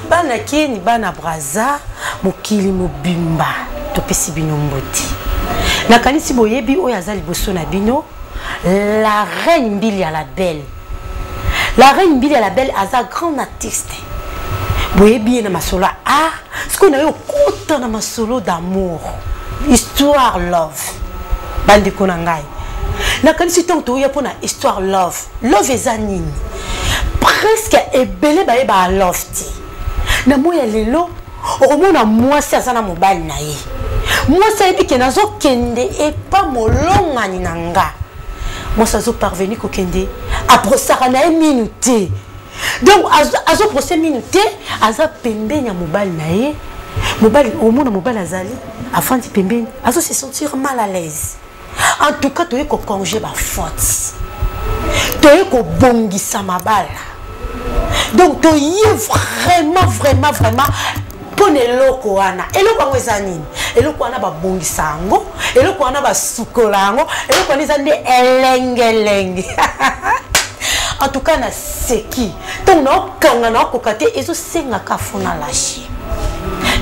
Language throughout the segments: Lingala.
Bana Keni, bana Brazza, mokili mobimba, topesi bino mbote. Nakanisi boyebi oyo aza liboso na bino, la reine Mbilia la belle. La reine Mbilia la belle aza grand artiste. Boyebi ye na masolo ya art, sikoyo na ye okota na masolo d'amour, histoire love. Bandeko na ngai, nakanisi ntango toya mpo na histoire love. Love eza nini? Presque ebele bayebaka love te. Na moi ya lelo okomona mwasi aza na mobali na ye, mwasi ayebi ke nazokende epa molongani na nga, mwasi azoparvenir kokende abrosaka na ye minu te. Donc azobrose minu te, aza pembeni ya mobali na ye. Mobali, omona mobali azali afandi pembeni, azo se sentir mal à l'aise. En tout cas toye kocorriger ba fautes, toye kobongisa mabala. Donc toye vraiment vraiment vraiment mpona eloko wana. Eloko yango eza nini? Eloko wana babongisa yango, eloko wana basukola yango, eloko wana eza nde elengelenge. En tout cas naseki ntango naokanga naokoka te, ezosengaka fona lâche.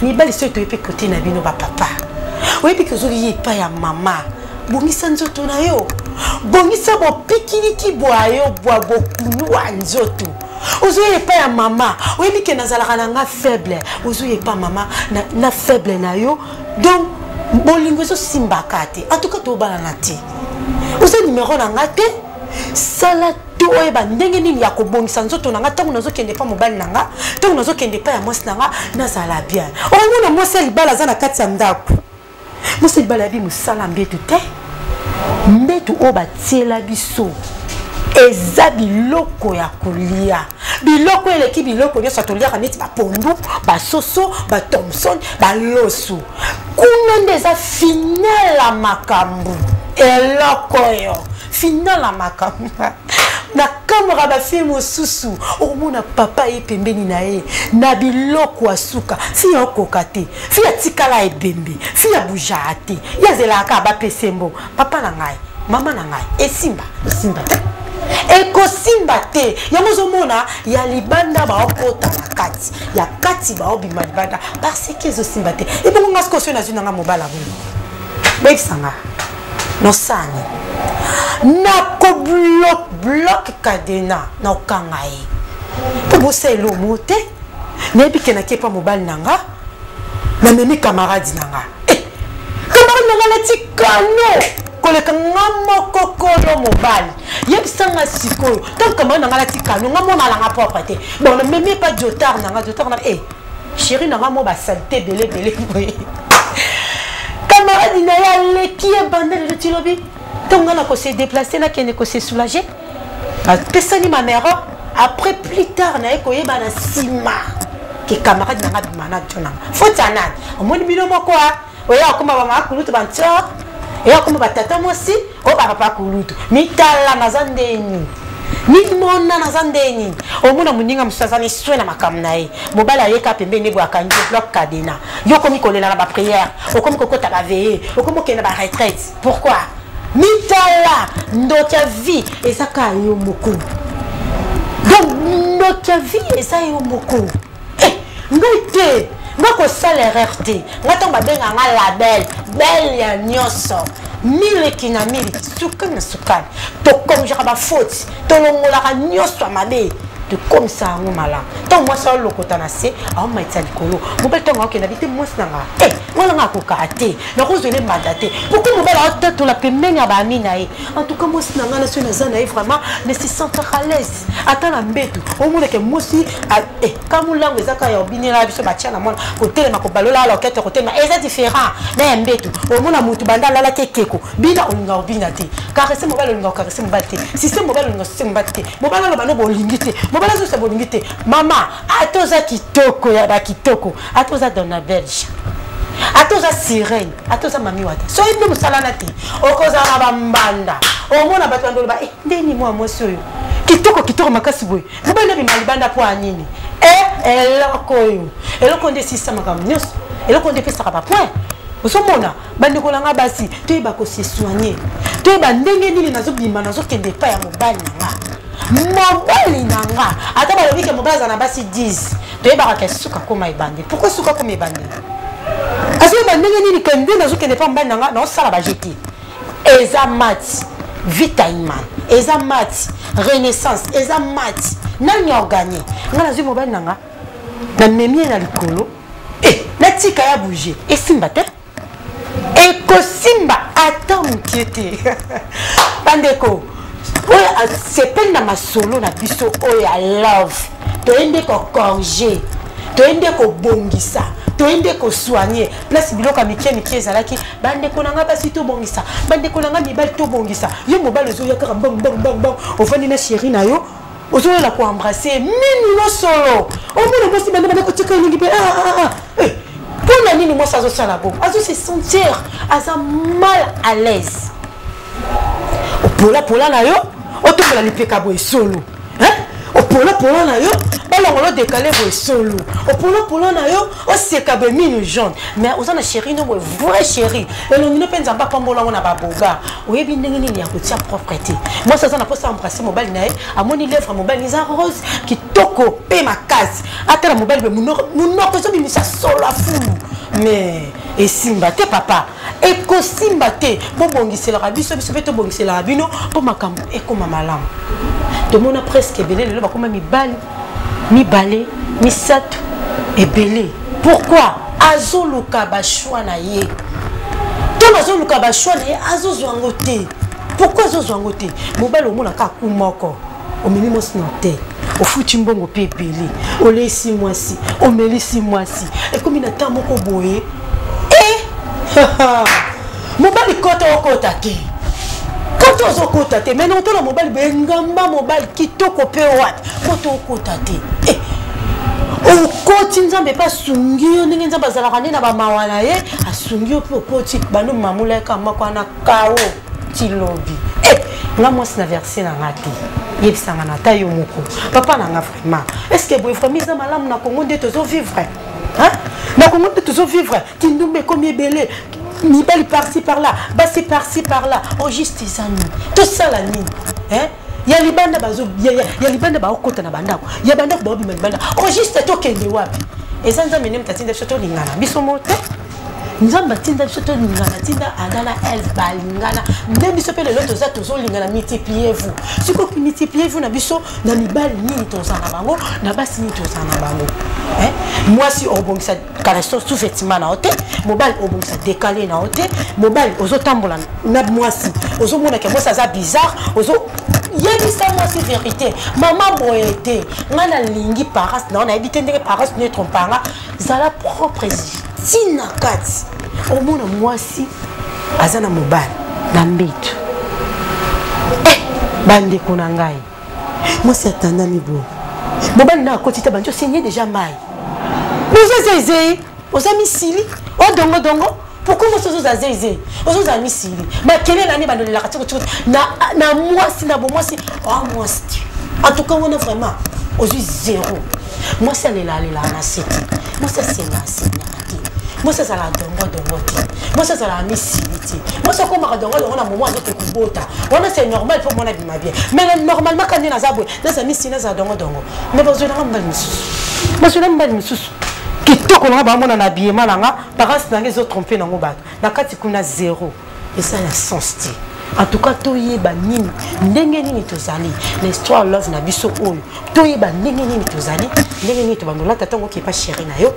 Mibali soki toyebi mpe kote na bino bapapa, oyebi ke ozoli ye epai ya mama, bongisa nzoto na yo, bongisa bopikiliki bwa yo bwa bokulwa nzoto. Ozoya epai ya mama, oyebi ke nazalaka na nga faible, ozoya epai mama na, na faible na yo. Donc bolingo ezosimbaka te. En tout cas tobalana te, oza numero na nga te, sala to oyeba ndenge nini ya kobongisa nzoto na nga ntango nazokende epa mobali na nga, ntango nazokende epai ya mwasi na nga, nazala bien. Omona mwasi ya libala aza na kati ya ndako, mwasi ya libala ayebi mosala mbetu te. Mbetu oyo batiela biso eza biloko ya kolia, biloko eleki biloko nyonso toliaka, neti bapondu, basoso, bathomson, baloso. Kuna nde eza final ya makambo, eloko oyo final ya makambo. Na kamwaka bafille mosusu, okomona papa ye pembeni na ye na biloko ya suka, fille okoka te, fille atikala ebembe, fille abujaka te, ye azelaka kaka bapese mbo. Papa na ngai, mama na ngai, esimba esimba te, ekosimba te. Yango ozomona ya libanda baokota na kati, ya kati baobima libanda, parce que ezosimba te. Ebongo nga sikoyo soki nazwi nanga mobala bongo, boyebisa nga nosani nakobloke bloke kadena, nakokanga ye mpo bosala elomo te. Nayebi ke naki epa mobali na nga, namemi camarade na nga, camarade na nga nati kano koleka nga moko kolo mobali. Yebisa nga sikoyo, ntango camarade na nga nati kano, nga mona nanga propre te. Bon, namemi epa jotar na nga, jotar na chéri na nga mo basalite ebele ebele boye. Camarade na ye aleki ye banda lelo ti lobi. Ntango nga na kose déplacer, nakende kose soulager, apesani mamero. Après plus tard naye koyeba na nsima ke camarade nanga abima na jo nanga. Faute ya nani? Omoni bino moko a oya akoma bamama kulutu bantior, eya akoma batata mwasi oyo bapapa kulutu. Mitala naza ndeni, mimona naza ndeni. Omona moninga mosusu aza miswe na makambo na ye, mobali ayeka pembeni boye akangi bloc cadena. Yo okomi kolela na baprière, okomi kokota baveye, okomi okende na baretraite. Pourquoi? Mitala, ndoki ya vie eza kaka yo moko. Donc ndoki ya vie eza yo moko. Ngai te, nga kosala erreur te. Nga ntango babenga nga label belle ya nyonso, miliki na miliki, sukali na sukali, tokomjaka bafaute, tolongolaka nyonso ya mabe, tokomisa yango malamu. Ntango mwasi aolokota na se, aomatisa likolo. Mobali ntango aokenda bi te, mwasi na nga mwana nga akokaka te, nakozwele mbanda te. Pourquoi mobali aotatola pembeni ya baami na ye? En tout cas mwasi na nga na soki naza na ye vraiment ne se sentaka à l'aise ata na mbetu. Omonake mwasi kamulango eza kaka ya obinela biso batia na mwana kotelema kobalola lokete kotelema eza différent na ya mbetu. Omona motu banda alalaki ekeko bina, olinga obina te, caresse mobali olinga ocaresse mobali te, système mobali olinga système mobali te, mobali aloba no bolingi te, mobali azosa bolingi te. Mama, ata oza kitoko ya bakitoko, ata oza dona belge, ata oza sirène, ata oza mami wata, soki nde mosala na te, okozala na bambanda. Omona bato bandoloba ndeni mwa mwasi oyo kitoko kitoko makasi boye, mobali nabima libanda mpo ya nini? Eloko oyo, eloko nde esisa makambo nyonso, eloko nde epesaka bapoint. Ozomona bandeko na nga basi, toyeba kose soigner, toyeba ndenge nini nazobima, nazokende epai ya mobali na nga. Mobali na nga, ata balobi ke mobali aza na basi 10, toyebaka ke suka koma ebandeli. Pourquoi suka koma ebandeli? Azoyeba ndenge nini ke nde nazokende mpa mobali na nga, naosala ba jete. Eza match Vita Iman, eza match Renaissance, eza match nani organi. Nga nazwi mobali na nga, namemi ye na likolo, natika ya bouger, esimba te. Ekosimba ata mokie te. Bandeko oyo asepeli na masolo na biso oyo ya love, toye nde kocorriger, toye nde kobongisa, toye nde kosoigne place biloko ya mike mike ezalaki. Bandeko na nga basi tobongisa, bandeko na nga mibali tobongisa. Yo mobali ozoya kaka mbang mbang mbang mbang, ovandi na chéri na yo, ozoyela koembrasser minu no solo, omona mwasi bande bande kotika elingi mpe mpo na nini mwasi azosala bongo? Azo se sentir aza mal à l'aise. Opolapola na yo, otombola lipeka boye solo, opolapola na yo, balongola odekale boye solo, opolapola na yo, oseka boye minu jaune, mais oza na chéri no boye, vrai chéri, elongi no mpe Nzambe apambola ngo na baboga, oyebi ndenge nini ya kotia propre te. Mwasi aza na mposa embrasser mobali na ye, amoni lèvre mobali eza rose kitoko mpe makasi, atala mobali boye monoko ezobimisa solo afulu, mais esimba te papa, ekosimba te. Bobongiselaka biso, biso mpe tobongiselaka bino mpo makambo ekoma malamu. Tomona presque ebele lelo bakoma mibali mibale misato ebele. Pourquoi? Azoluka bachoix na ye, ntango azoluka bachoix na ye azozwa yango te. Pourquoi azozwa yango te? Mobali omonaka ku moko, omemi mwasi na hotel, ofuti mbongo mpe ebele, oleisi mwasi, omelisi mwasi, ekomi na ntango moko boye mobali kota okota te, kota ozokota te. Mai otala mobali boye ngamba, mobali kitoko mpe wapi, kota okota te. Okoti, Nzambe mpe asungi yo ndenge Nzambe azalaka nde na bamawa na ye, asungi yo mpe okoti bando mamulaka moko wana kao tilobi. Nga mwasi na verse na nga te, yebisanga na ata yo moko papa na nga vraiment, est ce que boye vraiment eza malamu na Congo nde tozovivre? Na Congo nde tozovivre, kindumba ekomi ebele, mibali par-ci par-là, basi par-ci par-là, au juste eza nini? Tosala nini? Ya libanda bazo ya libanda baokota na bandako, ya bandako baobima libanda, au juste tokende wapi? Eza Nzambe nde moto atinda biso tolingana biso mo te. Nzambe atinda biso tolingana, atinda Adam na Ève balingana, nde biso mpe lelo toza tozolingana. Multipliez-vous, sikoyo multipliez-vous na biso na mibali nini toza na bango, na basi nini toza na bango. Mwasi obongisa caleçon sous-vêtement na yo te, mobali obongisa décalé na yo te. Mobali ozotambola na mwasi, ozomonaka mwasi aza bizarre, ozo yebisa mwasi vérité: mama, boye te, ngai nalingi parence na yo, nayebi te ndenge parence no etrompanga. Zala propre ntina kati. Omona mwasi aza na mobali na mbeto, bandeko na ngai, mwasi atandami boye, mobali na akoti te, bandi osenye déjà mai, oza zeizei, oza misili, odongodongo. Pourquoi mwasi ozoza zeizei, ozozala misili, makelele ani bandolelaka tikotiko na mwasi na bomwasi oa mwasi te? En tout cas wana vraiment ozwi zéro. Mwasi alela alelaka na se te, mwasi asenga asengaka te, mwasi azalaka dongodongo te, mwasi azalaka misili te. Mwasi akomaka dongodongo na momo azoke kobota, wana c'est normal mpo mwana bima bien. Mais normalement ka nde naza boye, naza misili, nazala dongodongo, mais bazwelanga mobali mosusu, bazwela mobali mosusu kitoko nanga, bamona na habillement nanga, parence nanga ezotrompe nango bato na kati kuna, zéro, esala sens te. En tout cas toyeba nini, ndenge nini tozali na histoire love na biso oyo, toyeba ndenge nini tozali, ndenge nini tobandolata. Ntango okepa chéri na yo,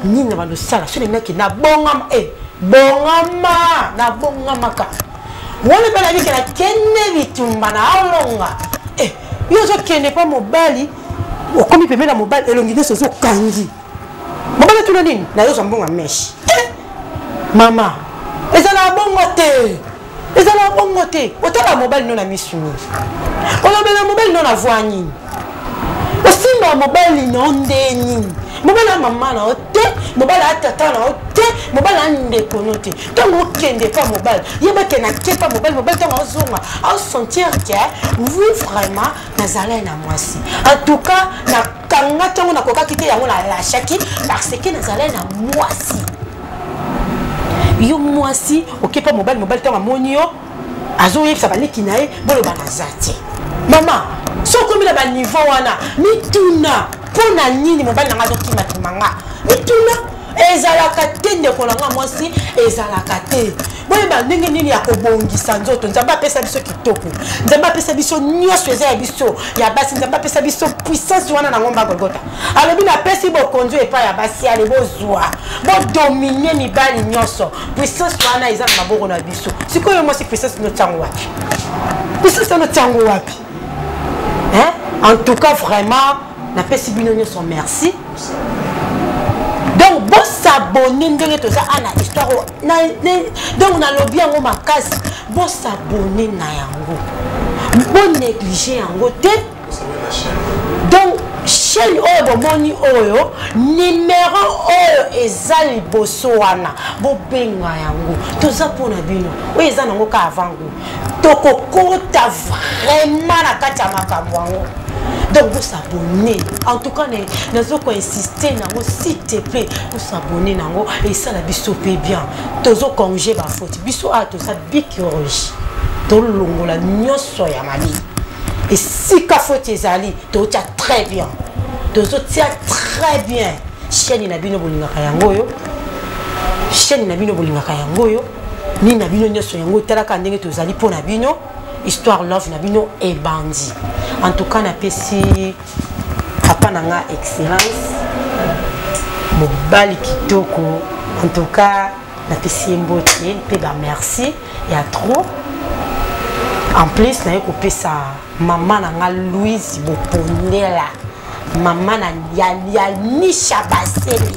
nini na bandosala so nengaki nabongama, bongama, nabongamaka wana mpe nabike nakende bitumba na alonga. Yo ozokende mpa mobali, okomi pembeni na mobali, elongi nyonso ozokangi, mobali otuna nini nayo, ozwa mbongo ya meshe. Mama, ezala bongo te, ezala bongo te. Otala mobali no na misu nini, olobela mobali no na voi nini, osimba mobali no nde nini? Mobali ya mama na yo te, mobali ya tata na yo te, mobali ya ndeko no te. Ntango okende pa mobali, yebake nakepa mobali, mobali ntango azonga asentir ke oui, vraiment nazalai na mwasi. En tout cas nakanga ntango nakokaki te, yango nalashaki parce que nazalai na mwasi. Yo mwasi okepa mobali, mobali ntango amoni yo azoyebisa baleki na ye, boloba naza te. Mama, soki okomi na baniveau wana, mituna mpo na nini mobali na nga azokimakima nga. Mituna ezalaka te, ndeko na nga mwasi, ezalaka te. Boyeba ndenge nini ya kobongisa nzoto. Nzambe apesa biso kitoko, Nzambe apesa biso nyonso eza ya biso ya basi. Nzambe apesa biso puissance wana na ngomba Golgota. Alobi napesi bokonzi epai ya basi, ale bozwa, bodomine mibali nyonso. Puissance wana eza na maboko na biso. Sikoyo mwasi, puissance notiango wapi? Puissance wana otiango wapi? Hein? En tout cas vraiment napesi bino nyonso merci. Donc bosabone ndenge toza ana histoire donc nalobi yango makasi, bosabone na yango, bonéglige yango te. Donc chaîne oyo bomoni oyo, numero oyo eza liboso wana, bobenga yango, toza mpona bino. Oyo eza nango ka avant goût, tokokota vraiment na kati ya makambo yango. Donc bosabone, en tout cas nazo koinsiste nango, s'il te plaît, bosabone nango, esala biso mpe bien. Tozokonge bafoti biso awa, toza bichirurgie, tolongola nyonso ya mabe esika foti ezali, totia très bien, tozotia très bien. Chaîne na bino bolingaka yango oyo, chaîne na bino bolingaka yango oyo, nini na bino nyonso yango. Talaka ndenge tozali mpo na bino. Histoire love na bino ebandi. En tout cas napesi papa na nga excellence, mobali kitoko, en tout cas napesi ye mbote mpe bamerci ya trop. En plus naye kopesa mama na nga Louise Bopondela, mama na ya Nisha Basele,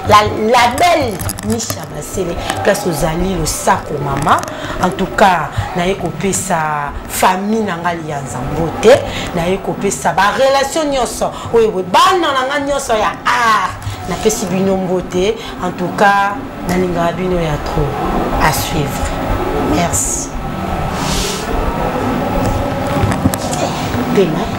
la belle Nisha Basele, place ozali, losako mama. En tout cas naye kopesa famille na nga Lianza mbote, naye kopesa barelation nyonso oyo bana na nga nyonso ya art, napesi bino mbote. En tout cas nalingaka bino ya trop. À suivre, merci. Pema.